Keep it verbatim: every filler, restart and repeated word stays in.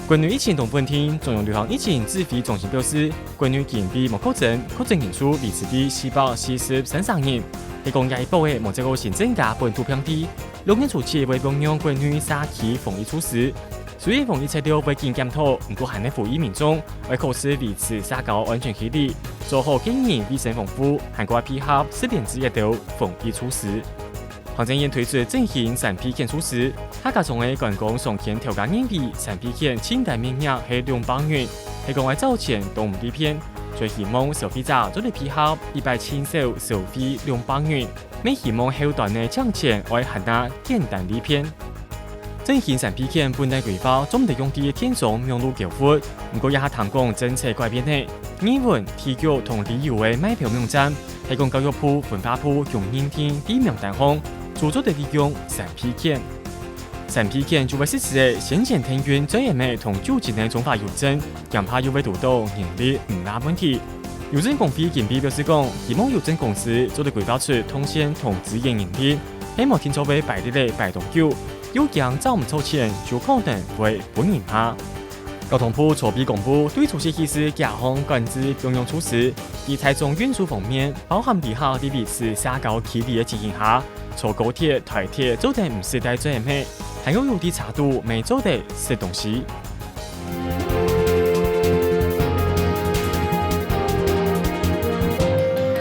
國內疫情當穩定，中央流行疫情指揮中心表示，國內今晡日無確診，確診人數維持在四百四十三儕人，係講這一波个無再過新增加本土病例。六月初七會放寬國內社區防疫措施。雖然防疫策略會緊檢討，毋過還係呼籲民眾愛確實維持社交安全距離，做好個人衛生防護，還過愛配合實聯制這兜防疫措施。 行政院推出振興三P健措施，客家庄个觀光商圈頭家認為三P健清單面額係兩百元，係講愛找錢都毋利便，所以希望消費者做得配合一擺盡少消費兩百元，乜希望後段个獎錢愛還較簡單利便。振興三P健本來規劃做毋得用在電商網路購物，毋過這下聽講政策改變了，藝文、體育同旅遊个賣票網站 係講教育部、文化部共認定在名單項，就做得利用三P健。三P健就會實施个先錢、電運、載人仔同酒精个中華郵政，驚怕又會堵到人力毋罅問題。郵政公會今晡日表示講，希望郵政公司做得規劃出動線同支援人力，係無定著會排列仔排當久，又驚找毋著錢，就可能會分人罵。 交通部昨晡公布對除夕起勢加項管制共樣措施，在大眾運輸方面，包含旅客在維持社交距離个情形下，坐高鐵、台鐵做得毋使戴嘴仔，還有有在車肚乜做得食東西。